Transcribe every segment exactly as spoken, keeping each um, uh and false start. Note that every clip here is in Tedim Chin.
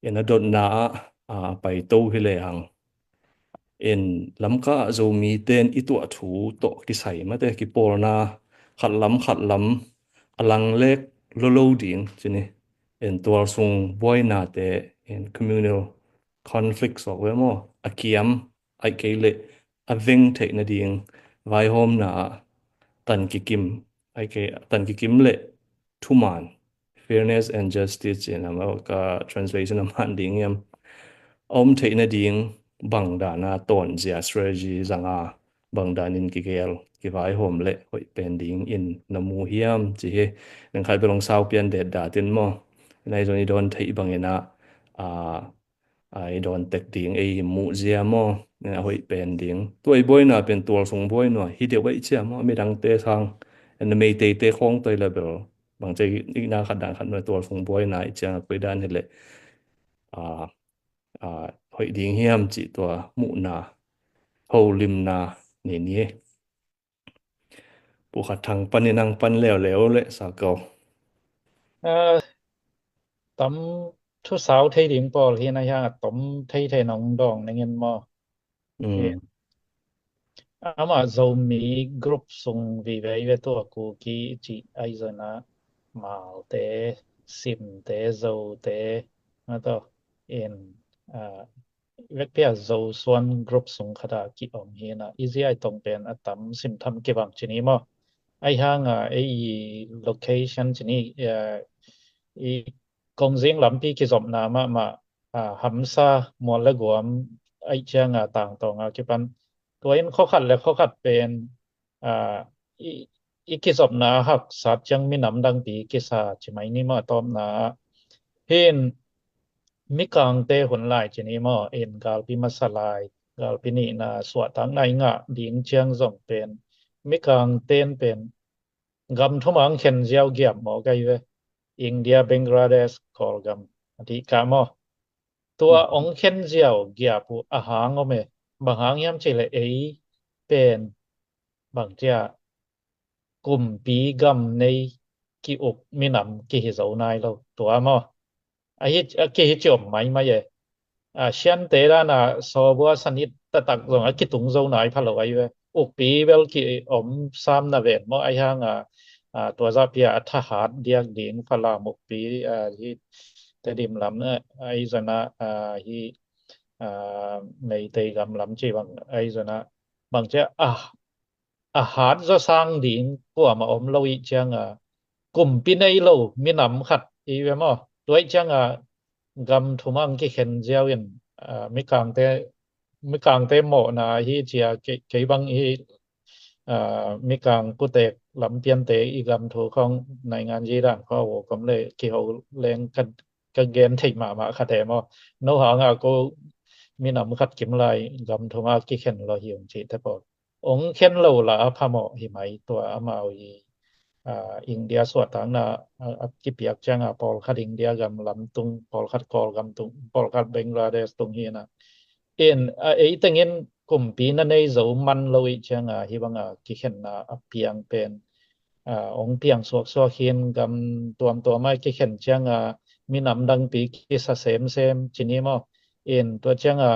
in a dotna ah, a, paito hi le hang. In Lamka ah Zomite in i tuah thu tawh kisai mate kipawlna khatlam khatlam a langlek lolo ding ci ni. In tualsung buainate in communal conflicts awk ve maw, a kiam aih kei leh a veng theih nading vaihawmna ah tan kikim aih kei, tan kikim leh thuman, fairness and justice in a maw ka translation a man ding hiam, a om theih nading bang dana tawnzia strategy zanga bang danin kigel kivaihawm leh hoih pen ding in na mu hiam ci hi. Nang khai belong sau pian det datin maw, nai zon i dawn theih bangin a, a, a i dawn tek ding ei hi muh zia maw, a hoih pen ding. Tua i buaina pen tualsung buaina hi deuh aih cia maw, midangte sang na Meiteite khawng toi la bel bang cia i na khat dan khat na tualsung buaina i ciang a koi dan hi leh a, a, hoih ding hiam cih tua muhna holimna ni ni. Pukhat Thang panin ang pan leuleu le sa ko. Tam thusau thei ding pawl hi na hiang a tom thei thei nong dawng nengin maw. Ama Zomi group sung vive i ve tua Kuki i cih ahi zona Malte, Simte, Zote, na to in vekpia Zosuan group sung khata ki-om hi na, i zia i tong pen a tam simtham kibang ci ni maw. Ahi hanga ei i location ci ni, i Kongzing lampi kizopna mahmah, Hamsa, Mual le Guam aih cianga tangtawnga kipan. Tua in khokhat le khokhat pen i, i kizopna haksat ciang minam dangpi kisa ci mai ni maw tawpna. Hin Mikangte hun lai ci ni maw, in galpi masa lai, galpi nihna suahtakna i ngah ding ciang zong pen Mikangten pen gam thumang khen ziau giap maw kai ve. India, Bangladesh, Kawlgam a dih ka maw. Tua ong khen ziau giap uh a hang om e. Bang hang hiam cih leh ei pen bang cia kumpi gam nei ki-uk minam kihi zo nai lo tua maw. A hi, a kihi ciom maimai e. Siante dana sawbua sanit taktak zong a kitung zo nai pha lo ahi ve. Ukpi bel ki-om sam na ven maw ahi hanga tua zahpia a thahat diak ding Falam ukpi hi, Tedim lam ahi zona hi, Meitei gam lam ci bang ahi zona bang cia a a hat zaw sang ding kuama om lo ih cianga kumpi nei lo minam khat i ve maw. Tua ih cianga gam thumang kikhen ziau in Mikangte, Mikangte mawhna hi cia kei bang hi, Mikang kutek lampiante i gam thu khong naingan zidan khua wo kom le kiho leng ka gen theih mahmah khat e maw. No hanga ko minam khat kim lai gam thuma kikhen lo hi ung cihte pawl ong khen lo la a phamawh hi mai. Tua amau hi India suahtakna a kipiak cianga pawlkhat India gam lam tung, pawlkhat Kawlgam tung, pawlkhat Bangladesh tung hi na. In ei tengin kumpi na nei zo man lo ih cianga hi banga kikhenna a piang pen ong piang suaksuak hin gam tuamtuam a kikhen cianga minam dangpi kisa semsem ci ni maw. In tua cianga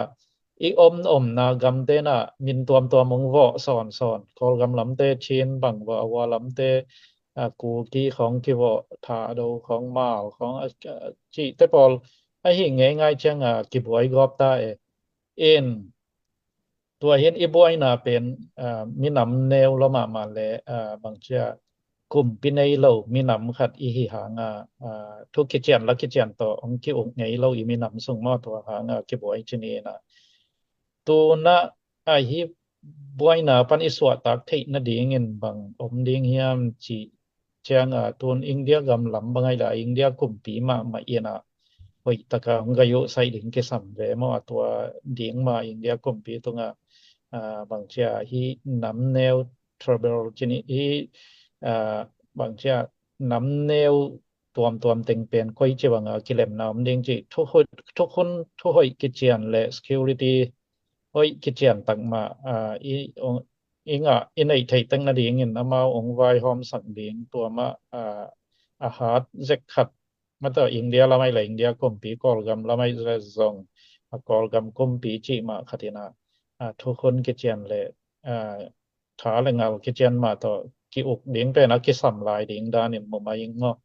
i om omna gamtena min tuamtuam ong vawh sawnsawn, Kawlgam lamte Chin bang vawh, a vua lamte Kuki khong kivawh, Thado khong, Mal khong cihte pawl ahi ngeingai cianga kibuai gawp ta e. In tua hin i buaina pen minam neu lo mahmah le bangcia kumpi nei lo minam khat i hi hanga thu kician la kician tawh ong ki-uk ngei lo i minam sung maw. Tua hanga kibuai ci ni na. Tuna ahi buaina pan i suahtak theih nadingin bang om ding hiam cih cianga tun India gam lam bang ahi la India kumpi mahmah ina hoih taka hong gai uh sai ding kisam ve maw. A tua ding ma India kumpi tunga bangcia hi nam neu trouble ci ni hi, bangcia nam neu tuamtuam teng pen koi ci banga kilemna om ding ci thukhun thuhoih kician le security hoih kician takmah i ngah i neih theih tek nadingin amau ong vaihawm sak ding tua mah a hat zek khat Mataw India lamah le India kumpi, Kawlgam lamah le zong a Kawlgam kumpi cih mah khat in a, a thukhun kician le a tha le ngal kician mah tawh ki-uk ding pen a kisam lai ding danin mu mai ing maw.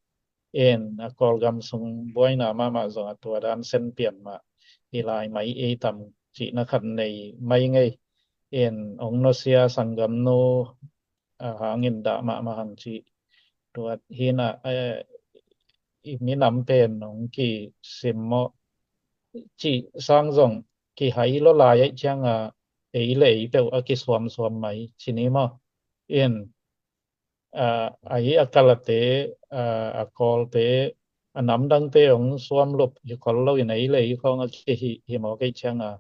In a Kawlgam sung buaina mahmah zong a tua dan sen pian mah hi lai mai ei tam cihna khat nei mai ngei. In ong nusia sanggamnu a hangin dah mahmah hang cih tua hi na, eh, i minam pen ong kisim maw cih sang zong kihai lo lai aih cianga ei le ei peuh a kisuamsuam mai ci ni maw. In a, ahi a Kalate, a, a Kawlte, a namdangte ong suamlup hi khol lo in ei le ei khawng a kihih hi maw kei cianga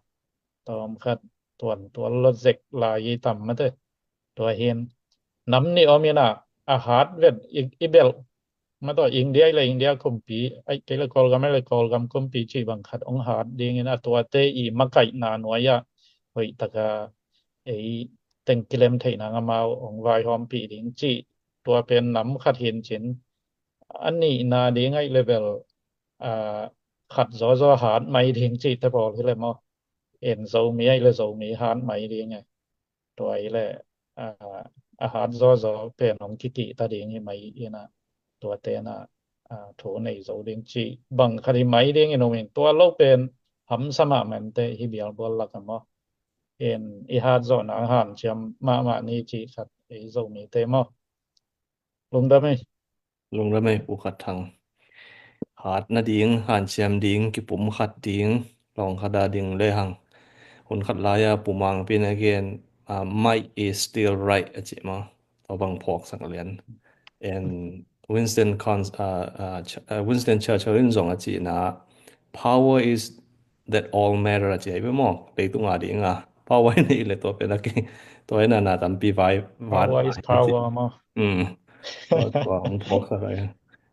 tawm khat tuan tual lo zek lai i tam mate. Tua hin nam nih om in a, a hat vet i, i belh mataw India le India kumpi, ai kei le Kawlgam ai le Kawlgam kumpi cih bang khat ong hat dingin a tuate i makaihna nuai ah hoih taka ei teng kilem theihna amau ong vaihawmpih ding cih tua pen nam khat hin cin a nihna ding ai le bel a khat zawzaw hat mai ding cih te pawl hi le maw. In Zomi ai le Zomi hat mai ding e. Tua i le a, a hat zawzaw pen ong kikihta ding hi mai in a tuate na a, thu nei zo ding cih bang khat hi mai ding in um in tua lo pen hamsa mahmah te hi bialbual lak a maw. In i hat zawhna hanciam mahmah ni cih khat ei Zomite maw. Lungdam ei. Lungdam ei Pu Khat Thang. Hat nading, hanciam ding, kipum khat ding, lawng khat a ding le hang hun khat lai-a Pu Mangpi in a gen, uh, might is still right a cih maw. Tua bang phawksak lian. And Winston Cons- uh, uh, Ch- uh, Winston Churchill in zong a cihna power is that all matter a ci ai ve maw. Leitung a dinga power i neih le tua pen a ki tua i nana tampi vai vat power is vai a ci. Power maw. Mm. Tua tua hong phawksak ai.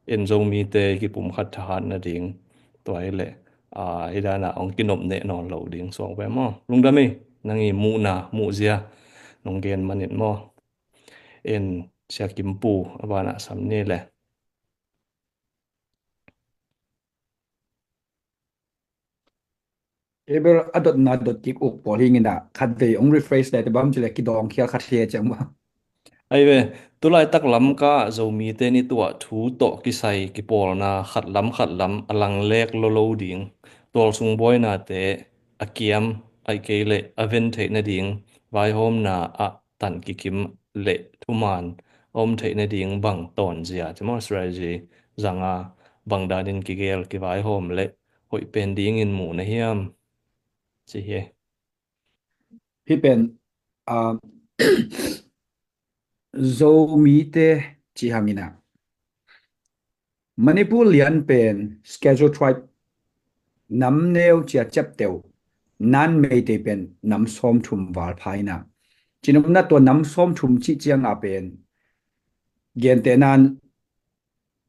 In Zomite kipum khat thahat nading tua i le a hi dana hong kinop neh nawn lo ding suak ve maw. Lungdam ei nang i muhna muhzia nong gen manin maw. In Sia Kim Pu a banah sam ni le. Abel a dotna dot kik uk pawl hi ngina khat vei ong rephrase le te bam cile kidawng khial khat hi ciang ba. Ai ve, tulaitak Lamka Zomite ni tuah thu tawh kisai kipawlna khat lam khat lam a lang lek lo lo ding. Tualsung buainate a kiam ai kei le a ven theih nading vaihawmna ah tan kikim le thuman a om theih nading bang tawnzia ci maw strategy zanga bang danin kigel kivaihawm le hoih pen dingin mu na hiam ci hi. Hi pen a Zomite ci hangina Manipur lian pen Schedule Tribe nam neu cia ciapteu nan Meitei pen nam sawmthum val phaina. Cinumna tua nam sawmthum cih cianga pen gente nan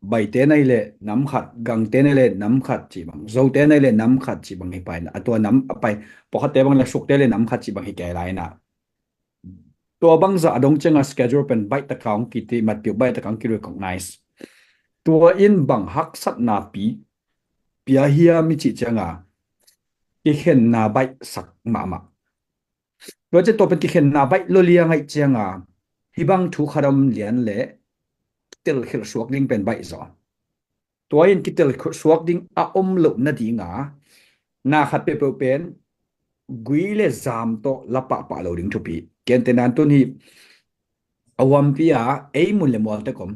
Baite na hi le nam khat, Gangte na hi le nam khat cih bang, Zote na hi le nam khat cih bang hi paina. A tua nam a pai pawlkhatte bang le Sukte le nam khat cih bang hi kei laina. Tua bangzah a dong cianga schedule pen baih taka hong kiti matpiu baih taka hong kirecognize. Tua in bang haksatna pi pia hiam i cih cianga kikhenna baihsak mahmah. Tua ciang tua pen kikhenna baih lo liang aih cianga hibang thu khat om lian le telkhilh suak ding pen baih zaw. Tua in kitelkhilh suak ding a om loh nadinga na khat peuhpeuh pen gui le zam tawh la pahpah lo ding thupi. Kente nan tun hi a huampi a ei mun le mual te kom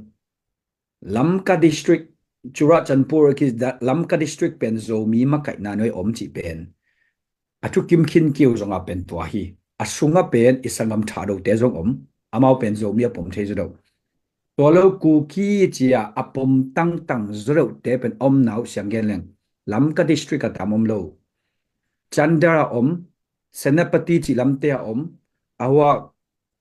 Lamka District, Churachandpur ki Lamka District pen Zomi makaihna nuai om cih pen a thukim khin kiu zonga pen tua hi. A sunga pen i sanggam thadote zong om, amau pen Zomi a pom thei zo deuh. Tua lo Kuki cia a pom tangtang zo deuhte pen a omna uh siang gen leng Lamka District a tam om lo. Chandel a om, Senapati cih lamte a om, a hua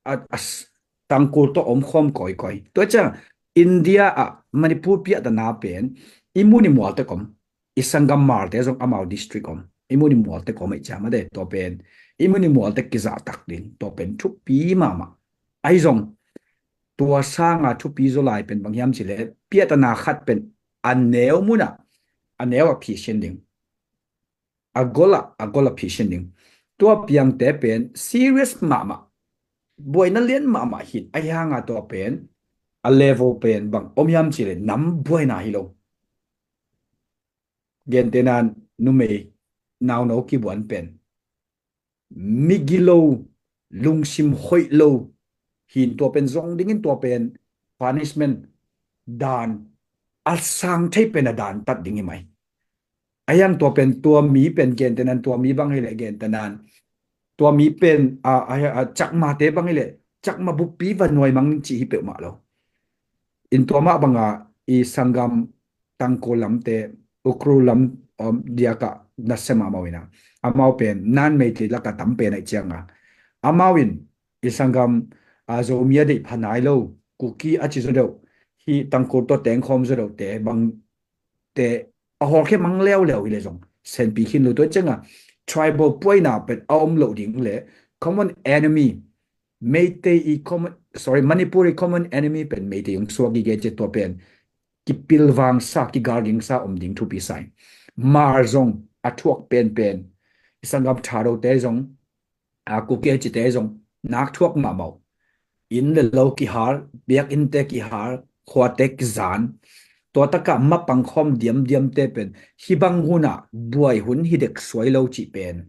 a, a s- Tangkul tawh om khawm kawikawi. Tua ciang India ah Manipur piahtana pen i mun i mualte kom, i sanggam malte zong amau district om. I mun i mualte kom aih ciang mate tua pen i mun i mualte kizahtak ding tua pen thupi mahmah. Ahi zong tua sanga thupi zaw lai pen bang hiam cile piahtana khat pen a neu munah a neu a phisin ding. A gol ah, a gol a phisin ding. Tua piangte pen serious mahmah, buaina lian mahmah hi. Ahi hanga tua pen a level pen bang om hiam cih leh nam buaina hi lo. Gentehna in numei nauno kibuan pen migi lo, lungsim hoih lo hi in, tua pen zong dingin tua pen punishment dan a sang thei pen a dan tat ding hi mai. Ahi hang tua pen tua mi pen gentehna in tua mi bang hi leh gentehna in tua mi pen a, a, a, Chakmate bang hi leh Chakma buppi va nuai mang cih hi peuhmah lo. In tua mah banga i sanggam Tangkhul lamte, Ukhrul lam, um, diakah nasia mahmah uh ina. Amau pen nan Meitei lakah tam pen aih cianga amau in i sanggam, a, Zomi a deih pha nai lo, Kuki a ci zaw deuh, hih Tangkhul tawh tengkhawm zaw deuhte bangte a hawlkhia mang leuleu hi leh zong senpi khin lo. Tua cianga tribal puaina pen a om loh ding leh common enemy, Meitei i common, sorry, Manipur i common enemy pen Meitei hong suak gige ci tua pen kipilvangsa, kigalgingsa om ding thupi sa ing. Mar zong a thuak penpen, i sanggam Thadote zong, a, Kuki a cite zong nak thuak mahmah uh. Inn le lo kihal, biakinnte kihal, khuate kizan. Tua takah mapang khawm diamdiamte pen hih bang hunah buai hun hi dek suai lo cih pen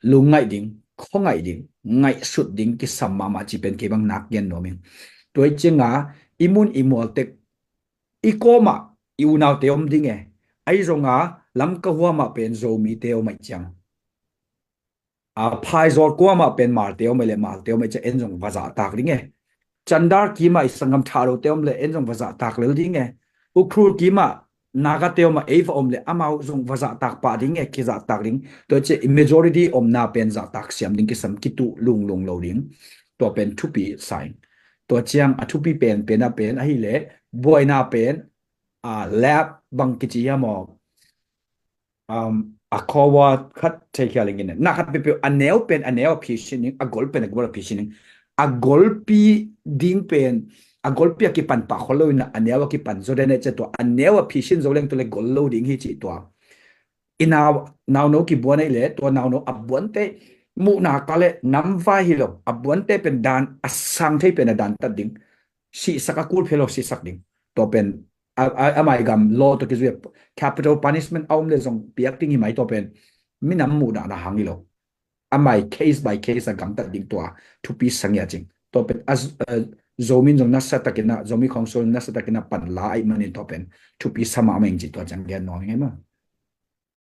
lungngaih ding, khuangaih ding, ngaihsut ding kisam mahmah cih pen kei bang nak gen nuam ing. Tua hi cianga i mun i mual tek i kawmah i unaute om ding e. Ahi zonga Lamka huamah pen Zomite om aih ciang, a, Phaizawl kuamah pen Malte om aih leh Malte om aih ciang en zong va zahtak ding e. Chandar kimah i sanggam Thadote om leh en zong va zahtak lel ding e. Ukhrul kimah Nagate om a ei va om leh amau zong va zahtak pah ding e, kizahtak ding. Tua ciang i majority omna pen zahtak siam ding kisam, kituh lunglung lo ding. Tua pen thupi sa ing. Tua ciang a thupi penpen a pen ahih leh buaina pen, a, lab bang kici hiam aw, um, a khawa khat thei khial ing in, na khat peuhpeuh a neu pen a neu a phisin ding, a gol pen a gol a phisin ding. A golpi ding pen a golpi a kipan pah khol lo in a neu a kipan zaw den e ci a, tua a neu a phisin zo leng tua leh gol lo ding hi cih tua. I nau, nauno kibuan ahih leh tua nauno a buante muhna ka leh namvai hi lo, a buante pen dan a sang thei pen a dan tat ding. Sihsak a kul phia lo sihsak ding. Tua pen a, a, amai gam law tawh kizui a capital punishment a om leh zong piak ding hi mai. Tua pen minam muhna na hang hi lo. Amai case by case a gamtat ding tua thupi sa ngiat ing. Tua pen a, a, Zomi in zong nasa takin a, Zomi Council in nasa takin a pan la ahih manin tua pen thupi sa mahmah ing cih tua ciang gen nuam ing e maw.